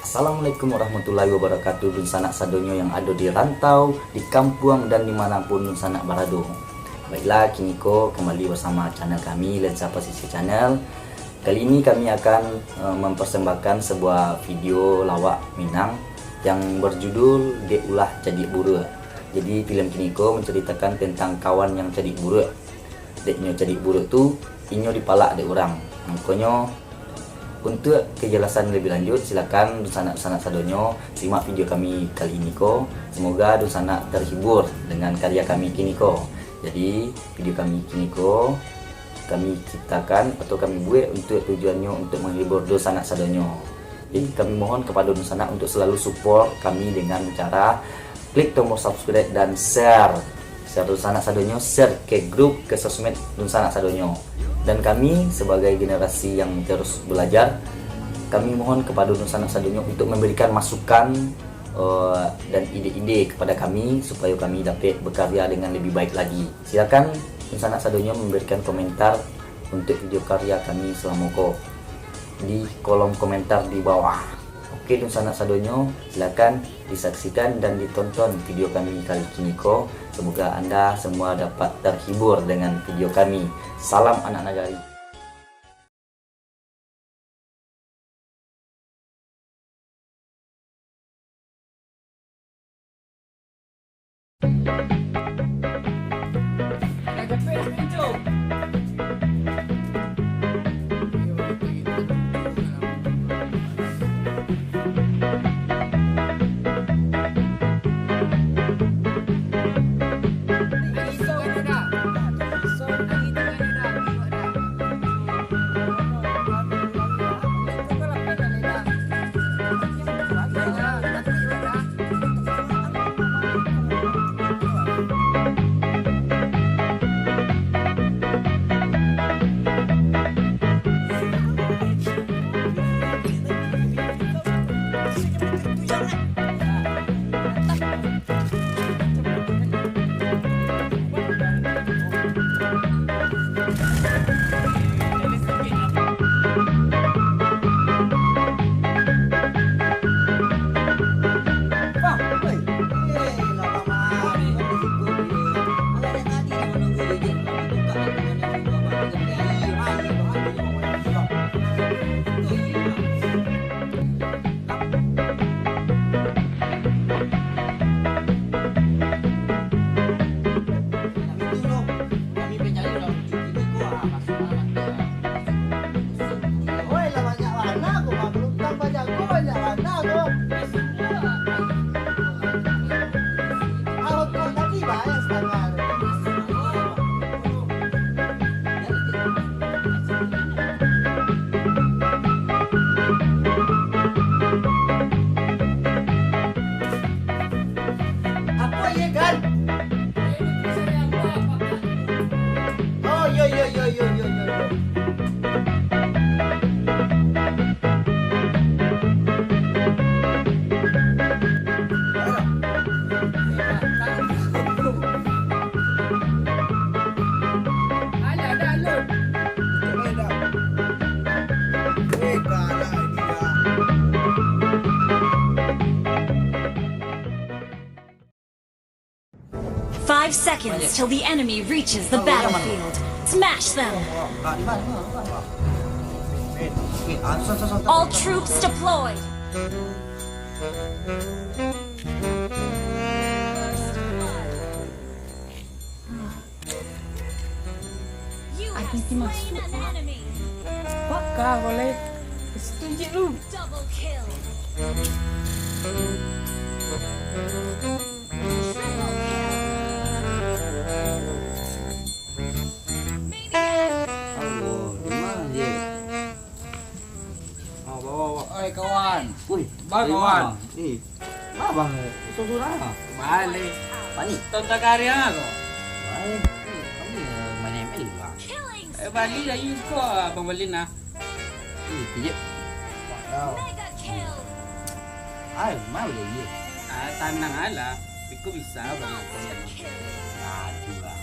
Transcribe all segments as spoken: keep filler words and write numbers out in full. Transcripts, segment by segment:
Assalamualaikum warahmatullahi wabarakatuh, dunsanak sadonyo yang ado di rantau, di kampuang, dan dimanapun dunsanak barado. Baiklah, kiniko kembali bersama channel kami, Lensa Pasisir Channel. Kali ini kami akan, eh, mempersembahkan sebuah video lawak Minang yang berjudul Dek Ulah Cadiak Buruak. Jadi, film kiniko menceritakan tentang kawan yang cadiak buruak. Dek nyo cadiak buruak tu, inyo dipalak dek urang. Mangkonyo, untuak kejelasan lebih lanjut, silakan dunsanak-dunsanak sadonyo simak video kami kali ini ko. Semoga dunsanak terhibur dengan karya kami kiniko. Jadi, video kami kiniko, kami ciptakan atau kami buek untuak tujuannyo untuk menghibur dunsanak sadonyo. Jadi, kami mohon kepada dunsanak untuk selalu support kami dengan cara klik tombol subscribe dan share. Share dunsanak sadonyo, share ke grup, ke sosmed dunsanak sadonyo. Dan kami sebagai generasi yang terus belajar, kami mohon kepada dunsanak sadonyo untuk memberikan masukan, eh, dan ide-ide kepada kami, supayo kami dapek berkarya dengan lebih baik lagi. Silakan dunsanak sadonyo memberikan komentar untuk video karya kami selama ko di kolom komentar di bawah. Oke, dunsanak sadonyo, silakan disaksikan dan ditonton video kami kali kiniko. Semoga anda semua dapat terhibur dengan video kami. Salam anak nagari. Apo ye, Gan? Oh, yo, yo, yo. Five seconds till the enemy reaches the battlefield. Smash them! All troops deployed! You have slain an enemy! Baka boleh. Situ je lu. Double kill. Triple kill. Maniac. Aduh, di mana dia? Oh, bawa, bawa. Oi, kawan. Wih, bang, kawan. Eh, abang, eh, susah-susah. Balik. Balik. Tonton karya aku. Balik. Eh, kami, eh, main M L lah. Killing Eh, bali lah, iko Abang Balin lah. Ih, pijit. Mega kill. Ai, mau lah, iya. Ah, tanang aja lah. Iko bisa, Bang. Monster kill. Aduh, lah.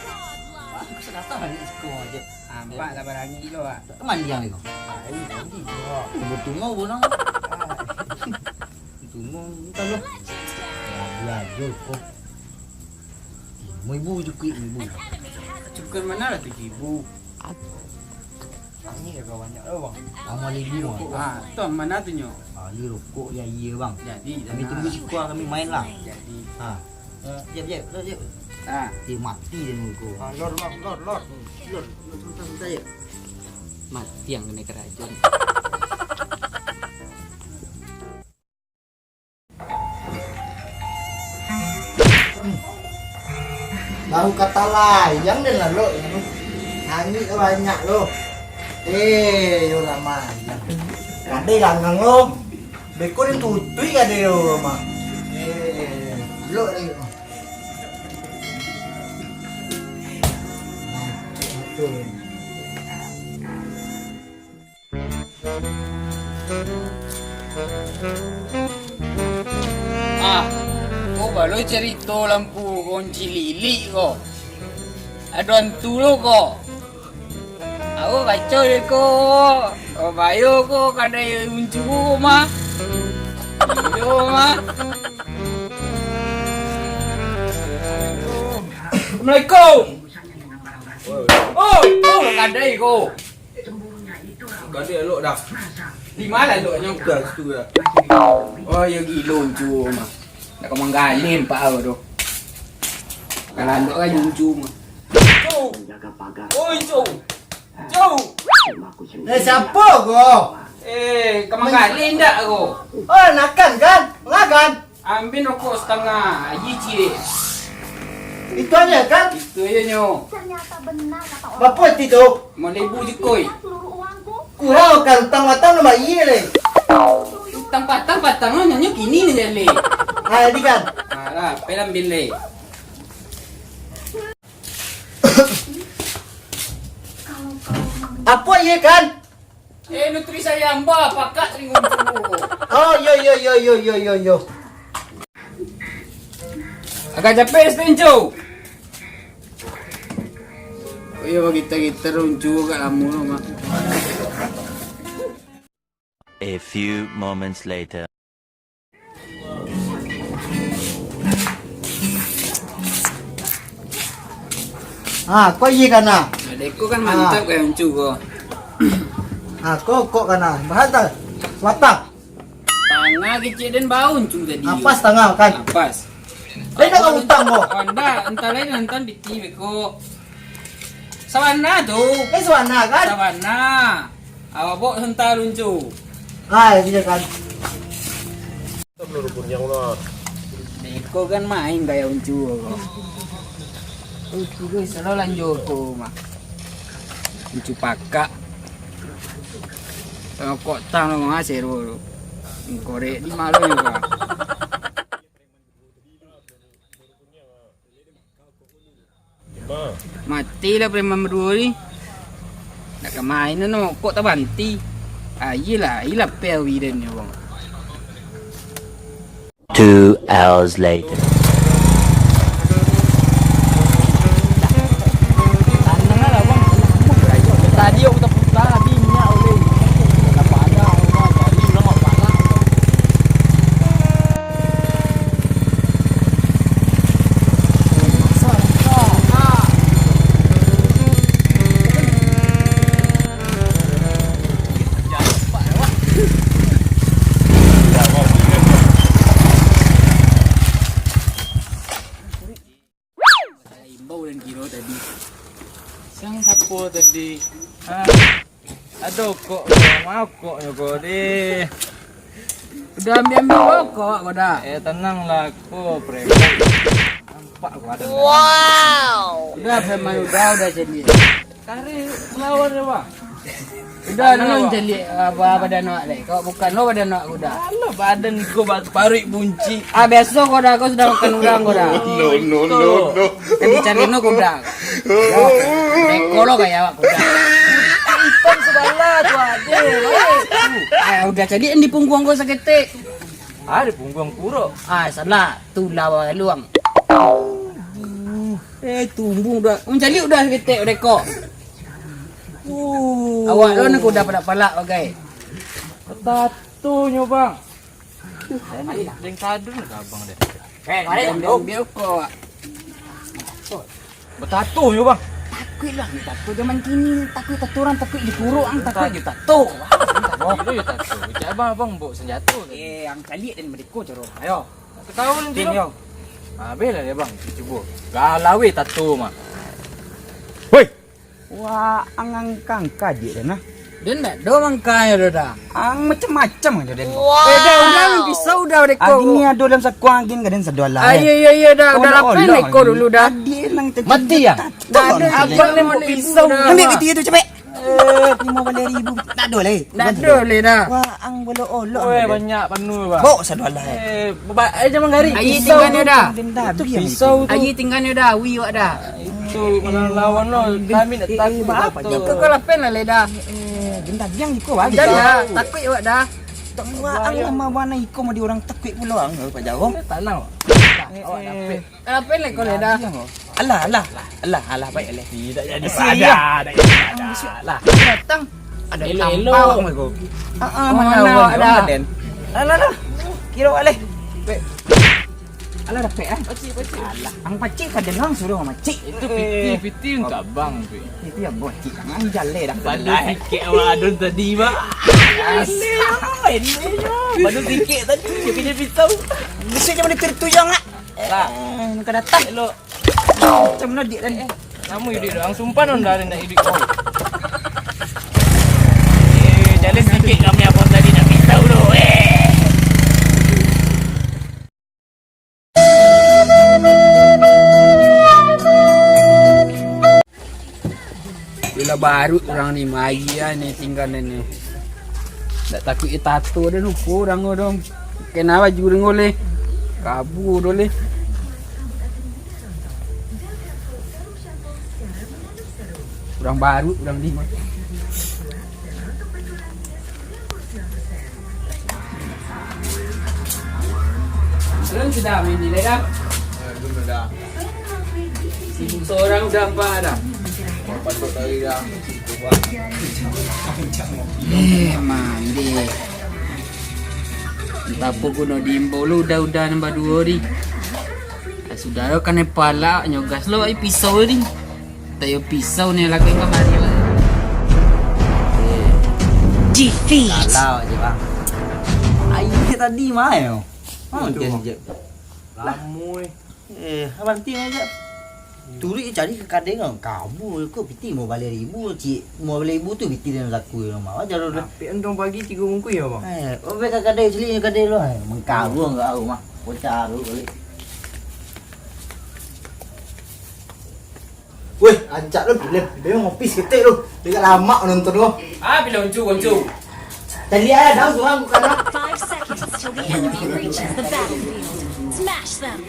Godlike. Aku sudah tahu ni, siko aja. Nampak lah, barangi lo, ah. Mandiang iko. Ai, tadi. Wah, betungo urang. Betungo, entah lah. Lagi aja kok. Lima ribu cukup, lima ribu. Cukup mana lah tujuh ribu? Kami dah banyak lah, Bang. Lima ribu, Bang. Ah, tu mana tu nyo? Ah, ni rokok ya, iya, Bang. Jadi, kami tunggu siko, kami main lah. Jadi. Ha. Eh, jap, jap, jap, jap. Ha. Eh, mati dia nunggu. Ah, lor, lor, lor, lor. Lor, lor, sebentar, sebentar, ya. Mati yang kena kerajaan. Baru kata layang den lah, Lok. Angin banyak, Lok. Eh, yo ramai. Kadai gangang, Lok. Beko den tutuik kadai, Lok, mah. Eh, Lok, Lok. Ah, ko balo carito lampu kunci lilik ko. Ado antu lo ko. Aku kacau deh ko. Oh, bayo ko kadai uncu ko mah. Iyo mah. Assalamualaikum. Oh, oh, kadai ko. Kadai elok dah. Di mana eloknyo? Dah situ dah. Oh, yo gilo uncu mah. Nak ka manggalin pak awak tu. Kalau elok kan uncu mah. Cu. Oi, cu. Cu. Eh, siapa ko? Eh, ka manggalin dak ko? Oh, nakan kan? Makan. Ambil rokok setengah, ayi ciek. Itu aja kan? Itu aja nyo. Ternyata benar kata orang. Berapa itu tu? Lima ribu jikoi. Seluruh uangku. Kurang kan, utang patang nama iya leh. Utang patang, patang lo nyanyo kini ni jadi. Ah, jadi kan? Alah, pelan bilai. Apo iye kan? Eh, nutri sayang ba, pakak ringon dulu. Oh, yo, yo, yo. Agak capek, Stenco. Oh, iyo, bagita-gita runcu agak lamo lo, Mak. A few moments later. Ah, ko iye kana. Adek ko kan mantap kayak uncu ko. Ah, ko, ko kana. Bahas tak? Batang. Tangah kecil dan bau uncu tadi. Apas tangah kan? Apas. Lain nak utang ko. Oh, ndak, entah lain nonton piti beko. Sabana tu. Eh, sabana kan? Sabana. Awak bawa hental uncu. Ah, iya kan. Beko kan main gaya uncu ko. Uncu ko salah lanjo ko mah. Uncu pakak. Tangah kok tang lo mah seru tu. Korek di malu juga. Mati lah preman baduo ni. Nak ka main no, kok tabanti. Ah, iyalah, iyalah pel widan ni, bang. Two hours later. Tadi aku tak putar, minyak boleh. Tak panas, tadi udah tak panas. Imbau dan kiro tadi. Sang sapo tadi? Ha? Ado kok, mau kok nyo ko deh. Udah ambil-ambil rokok ko dah. Eh, tenanglah, ko preman. Nampak ko ado. Wow. Udah preman, udah, udah jadi. Tarik melawan dia, Bang. Udah, no, jadi apa badan awak deh? Kau bukan lo badan awak kuda. Alah, badan ko ba-, paruik bunci. Ah, biaso kuda kau sudah makan urang kuda. No, no, no, no. Kan dicari no kuda. Yo, beko lo gaya awak kuda. Ikan sebelah tu ada. Ah, udah jadi di pungguang kau saketek. Ah, di pungguang kuro. Ah, salah. Tulah luang. Eh, tumbuh dah. Mencari udah saketek beko. Uh. Awak tu nak udah palak-palak bagai. Tato nyo, Bang. Deng sadun lah abang dah. Eh, kemarin dong. Biar kau. Betato nyo, Bang. Takuik lah, tato zaman kini, takuik tato orang, takuik dikuruk ang, takuik jo tato. Wah, gilo jo tato. Cak abang, abang bawa senjato tadi. Eh, ang caliak dan mereka caro. Ayo. Ketawa nanti. Yo. Habis lah dia, Bang. Cubo. Galau weh tato mah. Woi. Wah, ang angka-angka diak dah nah. Dia ndak do mangkanyo do dah. Ang macam-macam aja den. Wah. Eh, dah, udah, pisau dah, deko. Agin ni ado dalam saku agin ka den sado alah. Ah, iya, iya, iya, dah, udah lapeh lah iko dulu dah. Adik nang tadi mati ya? Dah, dah, abang ni mau pisau dah. Ambil piti tu, capek. Eh, lima baleh ribu. Tak ada leh. Tak ada leh dah. Wah, ang bolok-olok. Weh, banyak penuh, Bang. Bawa sado alah. Eh, ba-, eh, jangan gari. Ayi tinggal dah. Itu pisau tu. Ayi tinggal dah, wi wak dah. Itu mana lawan lo. Kami nak takut. Kau kau lapen lah leh dah. Eh, gendang yang iko wak. Jangan dah, takut wak dah. Tak wak ang lama bana iko mau di orang takut pulo ang, Pak Jawong. Tanang. Awak dapet. Kenapa lah kau dah? Alah, alah. Alah, alah, baik, alah. Tidak jadi pada, tidak jadi pada. Lah. Datang. Ada elok-elok. Tampau aku. Ah, ah, mana awak dah? Alah, alah. Kira awak leh. Baik. Alah, dapet, ah. Pacik, pacik. Alah, ang pacik kada lang suruh macik. Itu piti, piti untuk abang, Pi. Itu ya, bocik. Ang jaleh dah. Pada sikit awak adun tadi, Bang. Alah, ini, Bang. Pada sikit tadi, dia punya pisau. Bisa je mana tertuyang, ah. Lah. Eh, muka datang. Elok. Macam mana dia tadi? Eh, lama dia dah. Ang sumpah non dah nak hidup kau. Eh, jalan sikit kami abang tadi nak pisau tu. Eh. Bila baru urang ni mari ah ni tinggal ni. Ndak takuik tato dah lupo urang tu dong. Kena baju deng oleh. Kabu dong leh. Urang baru urang ni mah. Belum sudah main ni dah. Belum dah. Sibuk seorang udah empat dah. Patut dari dah. Eh, mandi. Entah apa guno diimbau lu udah-udah nambah duo ni. Sudah lo kanai palak nyo gas lo ai pisau ni. Tayo pisau ni lagi kamari lah. Defeat. Salah je bang. Air tadi mah yo. Oh, tu. Lamo eh. Eh, berhenti aja. Turuik cari ka kadai kan. Kabu ko piti limo baleh ribu, cik. Limo baleh ribu tu piti dalam saku yo mah. Wajar tu. Tapi untung pagi tigo bungkuih yo, bang. Eh, obe ka kadai cili kadai lo. Mengkabu enggak au mah. Bocah tu balik. Weh, rancak tu filem. Memang ngopi saketek tu. Dek lamak nonton tu. Ah, filem oncu, oncu. Tadi ada daun tu, ah, bukan, ah. Five seconds till the enemy reaches the battlefield. Smash them.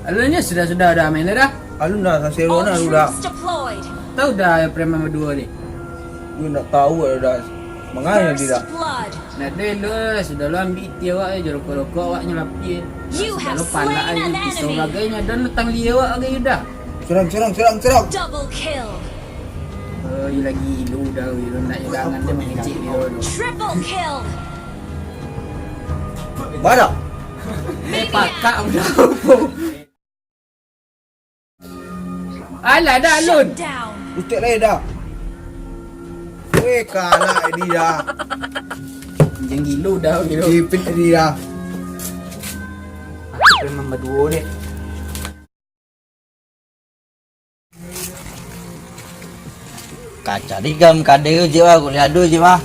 Alunnya sudah-sudah dah main dah. Alun dah, sasero nah, alun dah. All troops deployed. Tahu dah preman berdua ni? Gue ndak tahu dah. Mangaya dia dah. First blood. Nah, dah lo, sudah lo ambil iti awak, eh, jorok-rokok awak nyo lapih, eh. You have slain an enemy. Pisau bagai nyo, dah lo tangli awak bagai udah. Serang, serang, serang, serang. Double kill. Oh, iyo lagi lo dah, lo nak jangan dia mengecek dia tu. Triple kill. Mana? Eh, pakak udah. Alah dah, Lun. Shut down. Utek lai dah. Weh, kalah dia dah. Anjing gilo dah, gilo. Jipit dia dah. Aku memang berdua deh. Kaca digam, kadai tu, Jip, ah. Aku lihat dulu, Jip, ah.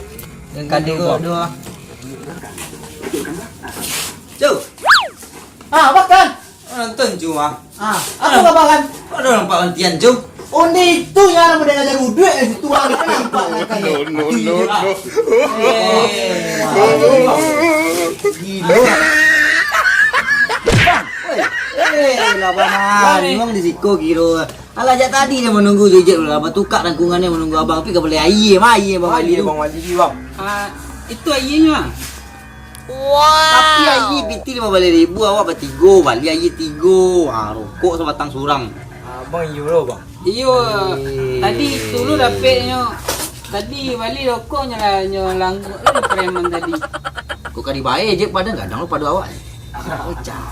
Kadai tu, dua. Cuk. Ah, makan. Nonton cuma. Ah, apa kabar kan? Ada nampak antian, Cung? Oh, ni itu yang nama dia ngajar udut, eh, situ, ah, kita nampak kan, kan, eh. No, no, no, no. Eh, gila. Eh, lah, bang, memang di siko gila. Alah, jak tadi dia menunggu jejak lah, bertukar tangkungannya menunggu abang, tapi kau boleh air, mah, air, bang, Wali tu. Bang Wali, bang. Ah, itu airnya. Tapi ayi piti limo baleh ribu, awak batigo, bali ayi tigo. Ha, rokok sabatang surang. Abang iyo lo, bang. Iyo, tadi tu lu dapeknyo. Tadi bali rokoknyo lah, nyo languak tu preman tadi. Kok ka dibayar je, padan gadang lo pado awak. Pecah.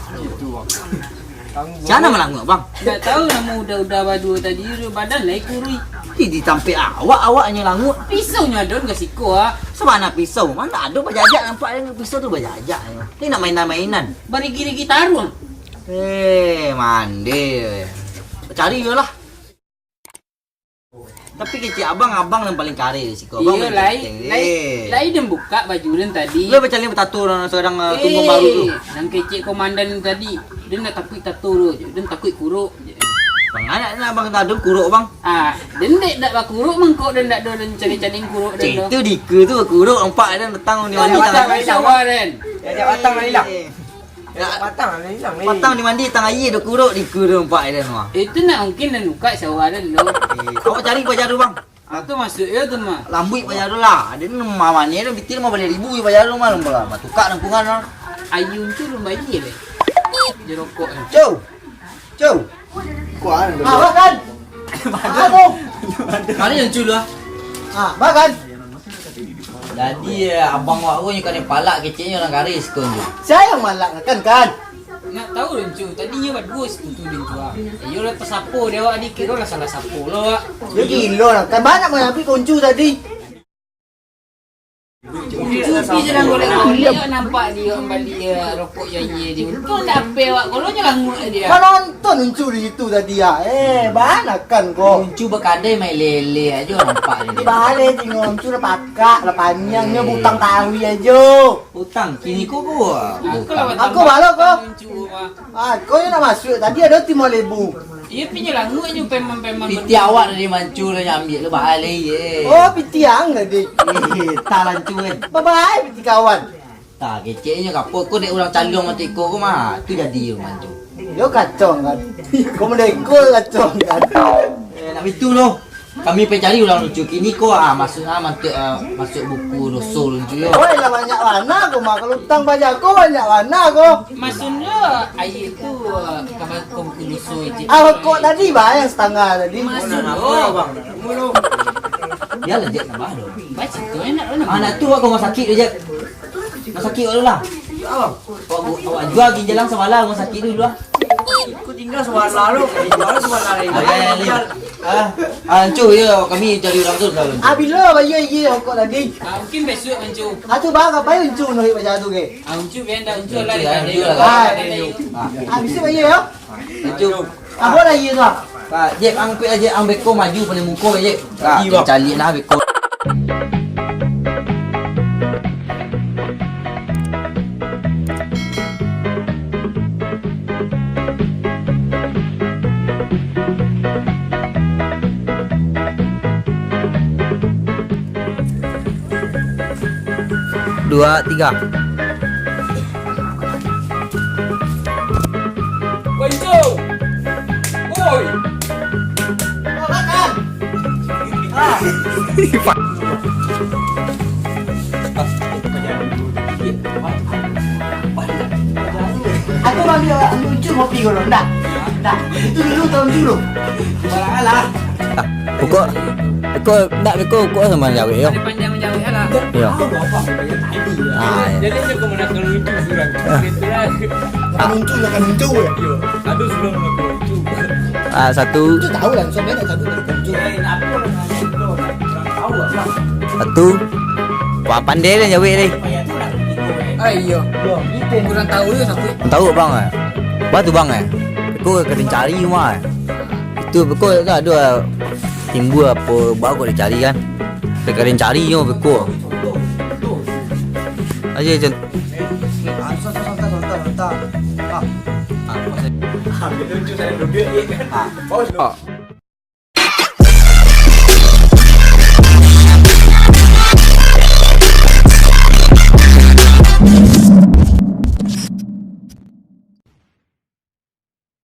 Siapa malanguak, bang? Ndak tahu, namo udah-udah baduo tadi, badan lai kurui. Di, di tampek awak, awaknyo languak. Pisaunyo adon ka siko, ah. Sabana pisau, mano ado bajajak nampak dengan pisau tu bajajak. Ni nak mainan-mainan. Barigi-rigi taruang. Eh, mande. Cari yo lah. Tapi kecek abang, abang nan paling kareh di siko. Abang Iyo, paling lai, ganteng, lai, eh. Lai den bukak baju den tadi. Lai bacaliak batato nan sadang, ah, Eh, tunggang baru tu. Nan kecek komandan tadi, den ndak takuik tato tu je, den takuik kurok je. Bang, anak ni abang tadun kurok, bang. Ah, den dek dak bakurok mangko den dak ado den cari-cari kurok den Cek tu. Tu dika tu bakurok, nampak den datang ni mandi Patah tangan lai sawah den. Ya, patah lai lah. Eh. Ya, patang lah hilang ni. Patang di mandi, tang aia dah kurok di kurung pak dia mah. Itu nak mungkin nak nukak sawah dia dulu. Eh, awak cari paja tu, bang. Ah, tu masuk ya tu mah. Lambuik paja tu lah. Dia ni mah manih tu, bitil mah baleh ribu je paja tu mah, lomba lah. Mah tukak nangkungan lah. Ayun tu lomba aia leh. Jerokok ni. Cau. Cau. Kuat. Ah, makan. Makan tu. Mana yang cul lah? Ah, makan. Jadi, eh, abang wak ko nyo kanai palak keceknyo urang kareh sikon tu. Sia nan malak kan, kan? Nak tahu Luncu, tadi nyo baduo situ tu Luncu ah. Iyo lah tasapo dek awak, dikiro lah salah sapo lo awak. Yo gilo lah, kan banyak mangambik Luncu tadi. Luncu pi jalan golek-golek, nampak dia kembali, eh, rokok yo aia dia. Untuang dapek awak, kalau nyo languak dia. Manonton Luncu di situ tadi ah. Eh, banakan ko. Luncu bakadai main lele ajo nampak dia. Baleh tengok Luncu lah pakak, lah panjang, nyo butang tawi ajo. Utang, kini ko ko, ah, Aku bukan. Lah Aku batang balo ko. Luncu mah. Ah, ko nyo nak masuk, tadi ado timah lebu. Iyo, pi nyo languak nyo peman-peman. Piti awak dari Mancu lah nyo ambiak lo, baleh ye. Oh, piti ang tadi. Eh, tak Lancu kan. Bye-bye, piti kawan. Tak, keceknyo kapo ko dek urang calong mati ko ko mah. Tu jadi yo Mancu. Yo kacau kan. Ko mendeko kacau kan. Eh, nak bitu lo. Kami pai cari urang Luncu kini ko, ah, maksudnyo, ah, mantuak, ah, masuk buku doso Luncu yo. Oi, lah banyak bana ko mah. Kalau utang banyak ko, banyak bana ko. Maksudnyo, aia tu, ah, ka ba-, ka buku doso je. Ah, rokok tadi, bah, yang setangah tadi. Maksudnyo. Bialah, Jack, tambah tu. Baik, situ enak tu, nak. Anak tu, awak ka rumah sakik tu, Jack. Rumah sakik awak dulu lah. Awak, awak jua ginjal ang sabalah rumah sakik tu dulu lah. Kau tinggal sabalah tu, kau tinggal sabalah lain. Ah, ya, ya, ya. Ah, ah, Ancu, ya, kami cari urang tu dulu. Ah, bilo bayar ye rokok tadi? Ah, mungkin besok, Ancu. Ah, tu bang, ngapain Ancu naik macam tu ke? Ah, Ancu, biar dah Ancu lah. Ancu, Ancu lah. Ah, ah, besok bayar ya? Ancu. Apo lah iyo tu? Pak, Jek, ang pek Jek, ang beko maju paling muko, Jek. Pak, caliak lah beko. Dua, tiga. Woi, Cok. Woi. Makan. Ah. Aku ambil, ambil Ucu kopi dulu, ndak? Ndak. Itu dulu, tahun dulu. Alah. Ah, pokok, pokok, ndak, pokok, pokok sama jawek yo. Dia panjang menjawek lah. Yo. Ah, yo. Jadi dia kemenakan Ucu surang. Ah. Itulah. Bukan Ucu, bukan Ucu. Yo. Aduh, sudah mengaku Ucu. Ah, satu. Ucu tahu lah, sampai nak satu tak Ucu. Eh, apa orang tahu apa? Satu. Wah, pandai lah jawek ni. Ah, iyo. Kurang tahu yo satu. Tahu bang eh. Wah tu bang eh. Ko kena cari rumah eh. Itu beko tu ado timbul apo, baru kau dicari kan. Kalian cari nyo beko. Aja macam Ah.